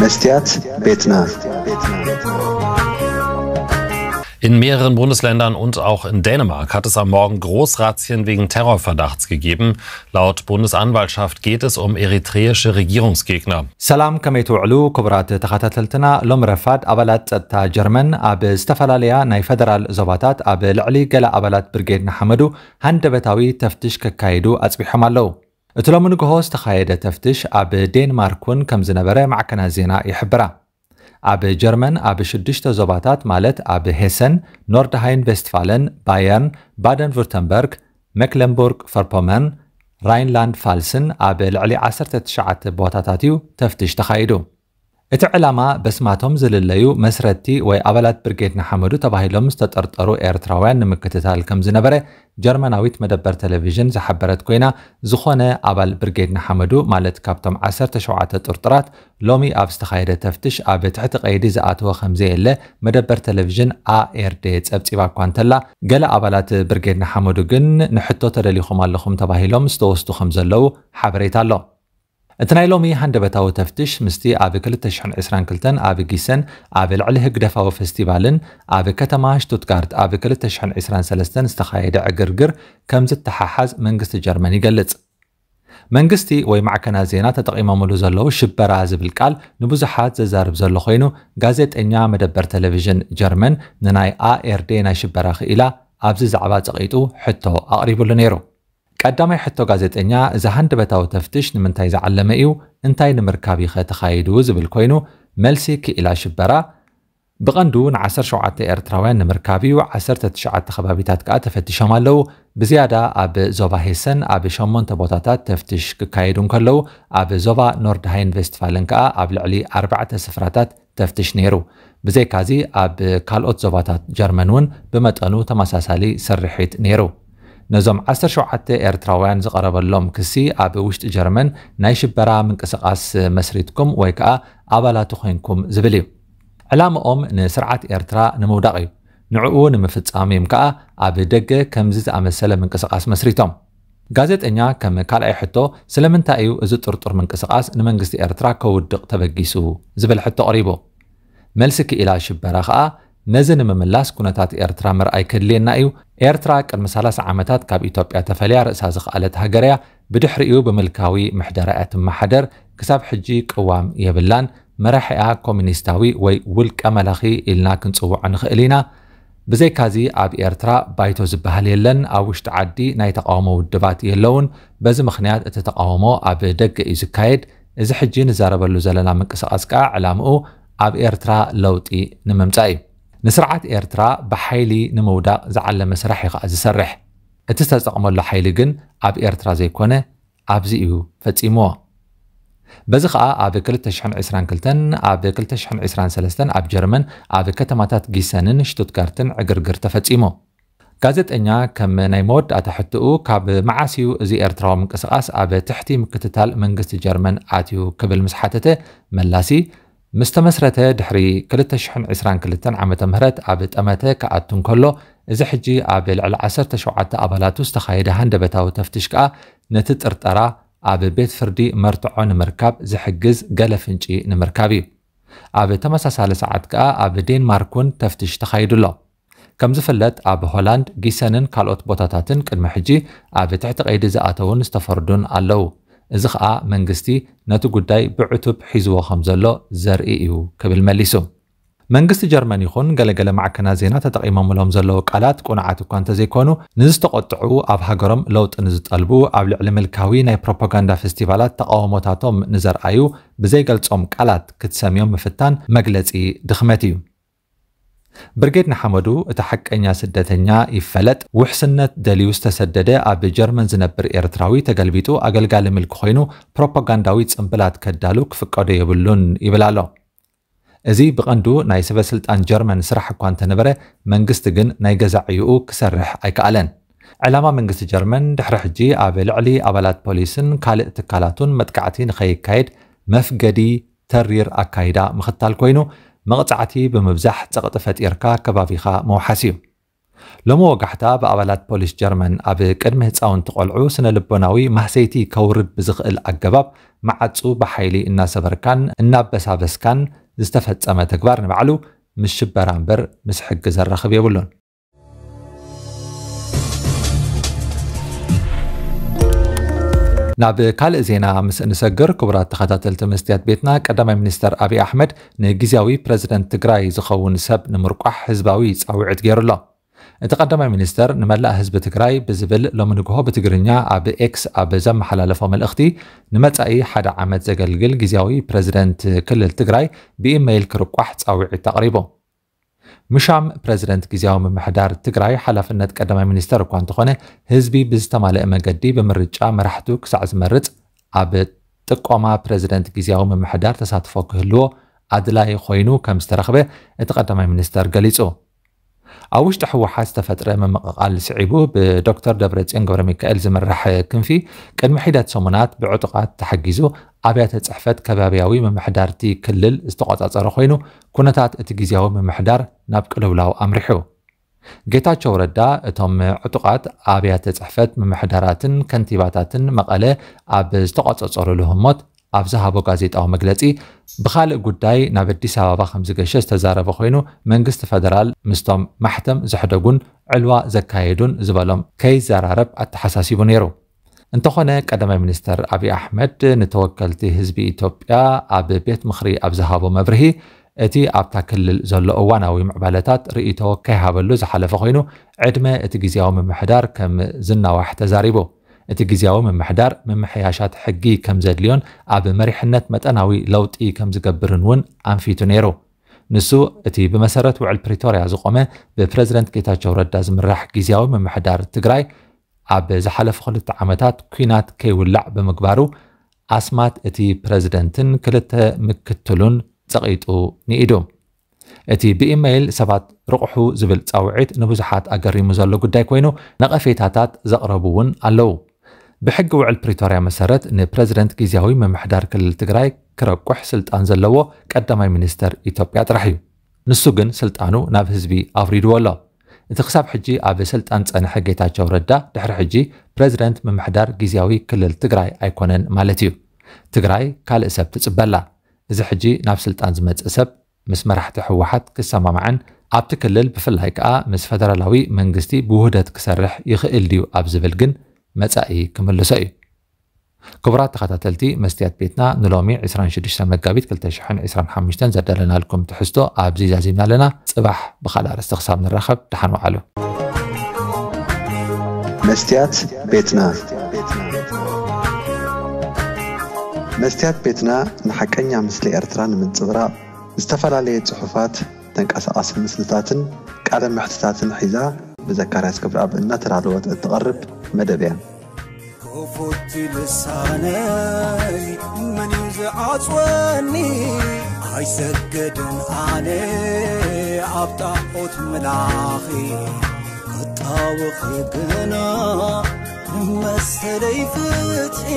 መስትያት ቤትና። In mehreren Bundesländern und auch in Dänemark hat es am Morgen Großrazzien wegen Terrorverdachts gegeben. Laut Bundesanwaltschaft geht es um eritreische Regierungsgegner. ሰላም፣ ከመይ ትውዕሉ ክቡራት ተኸታተልትና? ሎም ረፋድ ኣባላት ጸጥታ ጀርመን ኣብ ዝተፈላለያ ናይ ፈደራል ዞባታት ኣብ ልዕሊ ገለ ኣባላት ብርጌድ ንሓመዱ ሃንደበታዊ ተፍትሽ ከካይዱ ኣጽቢሖም ኣለዉ። እቲ ሎሚ ንግሆ ዝተኻየደ ተፍትሽ ኣብ ዴንማርክ እውን ከም ዝነበረ ማዕከናት ዜና ይሕብራ። ኣብ ጀርመን ኣብ ሽዱሽተ ዞባታት ማለት ኣብ ሄሰን፣ ኖርድሃይን ቬስትፋለን፣ ባየርን፣ ባደን ቭርተንበርግ፣ ሜክለንቡርግ ፈርፖመርን፣ ራይንላንድ ፋልስን ኣብ ልዕሊ ዓሰርተ ትሽዓተ ቦታታት እዩ ተፍትሽ ተኻይዱ። እቲ ዕላማ በስማቶም ዝልለዩ መስረትቲ ወይ ኣባላት ብርጌድ ንሓመዱ ተባሂሎም ዝተጠርጠሩ ኤርትራውያን ንምክትታል ከም ዝነበረ ጀርመናዊት መደበር ቴሌቪዥን ዝሓበረት ኮይና፣ ዝኾነ ኣባል ብርጌድ ንሓመዱ ማለት ካብቶም ዓሰርተ ሸውዓተ ጥርጡራት ሎሚ ኣብ ዝተኻየደ ተፍትሽ ኣብ ትሕቲ ቀይዲ ዝኣተወ ከም ዘየለ መደበር ቴሌቪዥን A R D ጸብጺባ እኳ እንተላ፣ ገለ ኣባላት ብርጌድ ንሓመዱ ግን ንሕቶ ተደሊኹም ኣለኹም ተባሂሎም ዝተወስዱ ከም ዘለዉ ሓበሬታ ኣሎ። እቲ ናይ ሎሚ ሃንደበታዊ ተፍትሽ ምስቲ ኣብ ክልተ ሽሕን ዕስራን ክልተን ኣብ ጊሰን ኣብ ልዕሊ ህግደፋዊ ፈስቲቫልን ኣብ ከተማ ሽቱትጋርት ኣብ ክልተ ሽሕን ዕስራን ሰለስተን ዝተኻየደ ዕግርግር ከም ዝተሓሓዝ መንግስቲ ጀርመን ይገልጽ። መንግስቲ ወይ ማዕከናት ዜና ተጠቒሞምሉ ዘለዉ ሽበራ ዝብል ቃል ንብዙሓት ዘዛርብ ዘሎ ኮይኑ፣ ጋዜጠኛ መደበር ቴሌቪዥን ጀርመን ንናይ A R D ናይ ሽበራ ክኢላ ኣብዚ ዛዕባ ጸቒጡ ሕቶ ኣቕሪብሉ ነይሩ። ቀዳማይ ሕቶ ጋዜጠኛ፣ እዚ ሃንደበታዊ ተፍትሽ ንምንታይ ዝዓለመ እዩ? እንታይ ንምርካብ እዩ ኸ ተኻይዱ? ዝብል ኮይኑ፣ መልሲ ክኢላ ሽበራ፣ ብቐንዱ ን ዓሰርተ ሸውዓተ ኤርትራውያን ንምርካብ እዩ። ዓሰርተ ትሽዓተ ከባቢታት ከኣ ተፈቲሾም ኣለዉ። ብዝያዳ ኣብ ዞባ ሄሰን ኣብ ሸሞንተ ቦታታት ተፍትሽ ክካየዱ እንከለዉ፣ ኣብ ዞባ ኖርድሃይን ቬስትፋልን ከኣ ኣብ ልዕሊ ኣርባዕተ ስፍራታት ተፍትሽ ነይሩ። ብዘይካዚ ኣብ ካልኦት ዞባታት ጀርመን እውን ብመጠኑ ተመሳሳሊ ስርሒት ነይሩ። ነዞም ዓሰርተ ሸውዓተ ኤርትራውያን ዝቐረበሎም ክሲ ኣብ ውሽጢ ጀርመን ናይ ሽበራ ምንቅስቓስ መስሪትኩም ወይ ከኣ ኣባላቱ ኮይንኩም ዝብል እዩ። ዕላምኦም ንስርዓት ኤርትራ ንምውዳቕ እዩ። ንዕኡ ንምፍጻም እዮም ከኣ ኣብ ደገ ከምዚ ዝኣመሰለ ምንቅስቓስ መስሪቶም። ጋዜጠኛ ከም ካልኣይ ሕቶ፣ ስለምንታይ እዩ እዚ ጥርጡር ምንቅስቓስ ንመንግስቲ ኤርትራ ከውድቕ ተበጊሱ? ዝብል ሕቶ ኣቕሪቡ። መልሲ ክኢላ ሽበራ ከኣ፣ ነዚ ንምምላስ ኩነታት ኤርትራ ምርኣይ ከድልየና እዩ። ኤርትራ ቅድሚ ሰላሳ ዓመታት ካብ ኢትዮጵያ ተፈልያ ርእሳ ዝኸኣለት ሃገር እያ። ብድሕሪኡ ብምልካዊ ምሕደራ እያ ትመሓደር። ክሳብ ሕጂ ቅዋም የብላን። መራሒኣ ኮሚኒስታዊ ወይ ውልቀ መላኺ ኢልና ክንጽውዖ ንኽእል ኢና። ብዘይካዚ ኣብ ኤርትራ ባይቶ ዝበሃል የለን። ኣብ ውሽጢ ዓዲ ናይ ተቃውሞ ውድባት የለውን። በዚ ምኽንያት እቲ ተቃውሞ ኣብ ደገ እዩ ዝካየድ። እዚ ሕጂ ንዛረበሉ ዘለና ምንቅስቓስ ከኣ ዕላምኡ ኣብ ኤርትራ ለውጢ ንምምጻእ እዩ። ንስርዓት ኤርትራ ብሓይሊ ንምውዳቕ ዝዓለመ ስራሕ እዩ ከኣ ዝሰርሕ። እቲ ዝተጠቕመሉ ሓይሊ ግን ኣብ ኤርትራ ዘይኮነ ኣብዚ እዩ ፈጺምዎ። በዚ ከኣ ኣብ ክልተ ሽሕን ዕስራን ክልተን ኣብ ክልተ ሽሕን ዕስራን ሰለስተን ኣብ ጀርመን ኣብ ከተማታት ጊሰንን ሽቱትጋርትን ዕግርግር ተፈጺሙ። ጋዜጠኛ ከም ናይ መወዳእታ ሕትኡ፣ ካብ መዓስ እዩ እዚ ኤርትራዊ ምንቅስቓስ ኣብ ትሕቲ ምክትታል መንግስቲ ጀርመን ኣትዩ ክብል ምስ ሓተተ፣ መላሲ፣ ምስ ተመስረተ ድሕሪ ክልተ ሽሕን ዕስራን ክልተን ዓመተ ምህረት ኣብ ጠመተ ክኣቱ እንከሎ፣ እዚ ሕጂ ኣብ ልዕሊ ዓሰርተ ሸውዓተ ኣባላቱ ዝተኻየደ ሃንደበታዊ ተፍትሽ ከኣ ነቲ ጥርጠራ ኣብ ቤት ፍርዲ መርትዖ ንምርካብ ዝሕግዝ ገለ ፍንጪ ንምርካብ እዩ። ኣብ ተመሳሳሊ ሰዓት ከኣ ኣብ ዴንማርክ እውን ተፍትሽ ተኻይዱ ኣሎ። ከም ዝፍለጥ ኣብ ሆላንድ፣ ጊሰንን ካልኦት ቦታታትን ቅድሚ ሕጂ ኣብ ትሕቲ ቀይዲ ዝኣተውን ዝተፈርዱን ኣለዉ። እዚ ኸኣ መንግስቲ ነቲ ጉዳይ ብዕቱብ ሒዝዎ ከም ዘሎ ዘርኢ እዩ ክብል መሊሱ። መንግስቲ ጀርመን ይኹን ገለገለ ማዕከናት ዜና ተጠቒሞምሎም ዘለዉ ቃላት ቅኑዓት እኳ እንተዘይኮኑ፣ ንዝተቖጥዑ ኣብ ሃገሮም ለውጢ ንዝጠልቡ ኣብ ልዕሊ ምልካዊ ናይ ፕሮፓጋንዳ ፌስቲቫላት ተቓውሞታቶም ንዘርኣዩ ብዘይገልጾም ቃላት ክትሰምዮም ምፍታን መግለጺ ድኽመት እዩ። ብርጌድ ንሓመዱ እቲ ሓቀኛ ስደተኛ ይፈለጥ፣ ውሕስነት ደልዩ ዝተሰደደ ኣብ ጀርመን ዝነብር ኤርትራዊ ተገልቢጡ ኣገልጋሊ ምልኪ ኮይኑ ፕሮፓጋንዳዊ ጽምብላት ከዳሉ ክፍቀዶ የብሉን ይብል ኣሎ። እዚ ብቐንዱ ናይ ሰበ ስልጣን ጀርመን ስራሕ እኳ እንተነበረ፣ መንግስቲ ግን ናይ ገዛ ዕዩኡ ክሰርሕ ኣይከኣለን። ዕላማ መንግስቲ ጀርመን ድሕሪ ሕጂ ኣብ ልዕሊ ኣባላት ፖሊስን ካልእ ትካላቱን መጥቃዕቲ ንኸይካየድ መፍገዲ ተሪር ኣካይዳ ምኽታል ኮይኑ፣ መቕጻዕቲ ብምብዛሕ ጸቕጢ ፈጢርካ ከባቢኻ ምውሓስ እዩ። ሎሚ ወጋሕታ ብኣባላት ፖሊስ ጀርመን ኣብ ቅድሚ ህፃውንቲ ቆልዑ ስነ ልቦናዊ ማህሰይቲ ከውርድ ብዝኽእል ኣገባብ መዓፁ ብሓይሊ እናሰበርካን እናበሳበስካን ዝተፈፀመ ተግባር ንባዕሉ ምስ ሽበራ እምበር ምስ ሕጊ ዘራኽብ የብሉን። ናብ ካልእ ዜና ምስ እንሰግር፣ ክቡራት ተኸታተልቲ መስትያት ቤትና፣ ቀዳማይ ሚኒስተር ኣብይ ኣሕመድ ንግዝያዊ ፕረዚደንት ትግራይ ዝኸውን ሰብ ንምርቋሕ ህዝባዊ ጻውዒት ገይሩ ኣሎ። እቲ ቀዳማይ ሚኒስተር ንመላእ ህዝቢ ትግራይ ብዝብል ሎሚ ንግሆ ብትግርኛ ኣብ ኤክስ ኣብ ዘመሓላለፎ መልእኽቲ፣ ንመጻኢ ሓደ ዓመት ዘገልግል ግዝያዊ ፕረዚደንት ክልል ትግራይ ብኢመይል ክርቋሕ ጻውዒት ኣቕሪቡ። ምሻም ፕረዚደንት ግዝያዊ ምምሕዳር ትግራይ ሓላፍነት ቀዳማይ ሚኒስተር እኳ እንተኾነ፣ ህዝቢ ብዝተማለአ መገዲ ብምርጫ መራሕቱ ክሳዕ ዝመርጽ ኣብ ጥቆማ ፕረዚደንት ግዝያዊ ምምሕዳር ተሳትፎ ክህልዎ ኣድላይ ኮይኑ ከም ዝተረኽበ እቲ ቀዳማይ ሚኒስተር ገሊጹ። ኣብ ውሽጢ ህወሓት ዝተፈጥረ ምምቕቓል ስዒቡ ብዶክተር ደብረጽዮን ገብረ ሚካኤል ዝምራሕ ክንፊ ቅድሚ ሒደት ሰሙናት ብዕጡቓት ተሓጊዙ ኣብያተ ጽሕፈት ከባብያዊ ምምሕዳርቲ ክልል ዝተቖጻጸረ ኮይኑ፣ ኩነታት እቲ ግዝያዊ ምምሕዳር ናብ ቅልውላው ኣምሪሑ። ጌታቸው ረዳ እቶም ዕጡቓት ኣብያተ ጽሕፈት ምምሕዳራትን ከንቲባታትን መቐለ ኣብ ዝተቖጻጸሩሉ ህሞት ኣብ ዝሃቦ ጋዜጣዊ መግለጺ፣ ብኻልእ ጉዳይ ናብ ኣዲስ ኣበባ ከም ዝገሸ ዝተዛረበ ኮይኑ፣ መንግስቲ ፈደራል ምስቶም ማሕተም ዘሕደጉን ዕልዋ ዘካየዱን ዝበሎም ከይዘራረብ ኣተሓሳሲቡ ነይሩ። እንተኾነ ቀዳማይ ሚኒስተር ኣብይ ኣሕመድ ንተወከልቲ ህዝቢ ኢትዮጵያ ኣብ ቤት ምኽሪ ኣብ ዝሃቦ መብርሂ፣ እቲ ኣብታ ክልል ዘሎ እዋናዊ ምዕባለታት ርእይቶ ከይሃበሉ ዝሓለፈ ኮይኑ፣ ዕድመ እቲ ግዝያዊ ምምሕዳር ከም ዝናዋሕ ተዛሪቡ። እቲ ግዝያዊ ምምሕዳር ምምሕያሻት ሕጊ ከም ዘድልዮን ኣብ መሪሕነት መጠናዊ ለውጢ ከም ዝገብርን እውን ኣንፊቱ ነይሩ። ንሱ እቲ ብመሰረት ውዕል ፕሪቶርያ ዝቖመ ብፕረዚደንት ጌታቸው ረዳ ዝምራሕ ግዝያዊ ምምሕዳር ትግራይ ኣብ ዝሓለፉ ክልተ ዓመታት ኲናት ከይውላዕ ብምግባሩ ኣስማት እቲ ፕረዚደንትን ክልተ ምክትሉን ጸቒጡ ንኢዱ። እቲ ብኢመይል ሰባት ርቑሑ ዝብል ጻውዒት ንብዙሓት ኣገሪሙ ዘሎ ጉዳይ ኮይኑ፣ ነቐፌታታት ዘቕረቡ እውን ኣለዉ። ብሕጊ ውዕል ፕሪቶርያ መሰረት ንፕረዚደንት ግዝያዊ ምምሕዳር ክልል ትግራይ ክረቁሕ ስልጣን ዘለዎ ቀዳማይ ሚኒስተር ኢትዮጵያ ጥራሕ እዩ። ንሱ ግን ስልጣኑ ናብ ህዝቢ ኣውሪድዎ ኣሎ። እቲ ክሳብ ሕጂ ኣብ ስልጣን ጸንሐ ጌታቸው ረዳ ድሕሪ ሕጂ ፕረዚደንት ምምሕዳር ግዝያዊ ክልል ትግራይ ኣይኮነን ማለት እዩ። ትግራይ ካልእ ሰብ ትጽበላ። እዚ ሕጂ ናብ ስልጣን ዝመጽእ ሰብ ምስ መራሕቲ ህወሓት ክሰማማዕን ኣብቲ ክልል ብፍላይ ከኣ ምስ ፈደራላዊ መንግስቲ ብውህደት ክሰርሕ ይኽእል ድዩ ኣብ ዝብል ግን መጻኢ ክምልሶ እዩ። ክቡራት ተኸታተልቲ መስትያት ቤትና፣ ንሎሚ ዕስራን ሽዱሽተን መጋቢት ክልተ ሽሕን ዕስራን ሓሙሽተን ዘዳለናልኩም ትሕዝቶ ኣብዚ ዛዚምና ኣለና። ጽባሕ ብኻልእ ኣርእስቲ ክሳብ ንራኸብ፣ ደሓን ወዓሉ። መስትያት ቤትና። መስትያት ቤትና ንሓቀኛ ምስሊ ኤርትራ ንምንጽብራቕ ዝተፈላለየ ጽሑፋት፣ ተንቀሳቓሲ ምስልታትን ቃለ መሕትታትን ሒዛ ብዘካርያስ ክብረኣብ እናተዳለወት እትቐርብ መደብ እያ። ክፉት ልሳነይ መን እዩ ዝዓጽወኒ? ኣይሰግድን ኣነ ኣብ ጣዖት ምላኺ፣ ክጣወኺ ግና መሰለይ ፍትሒ።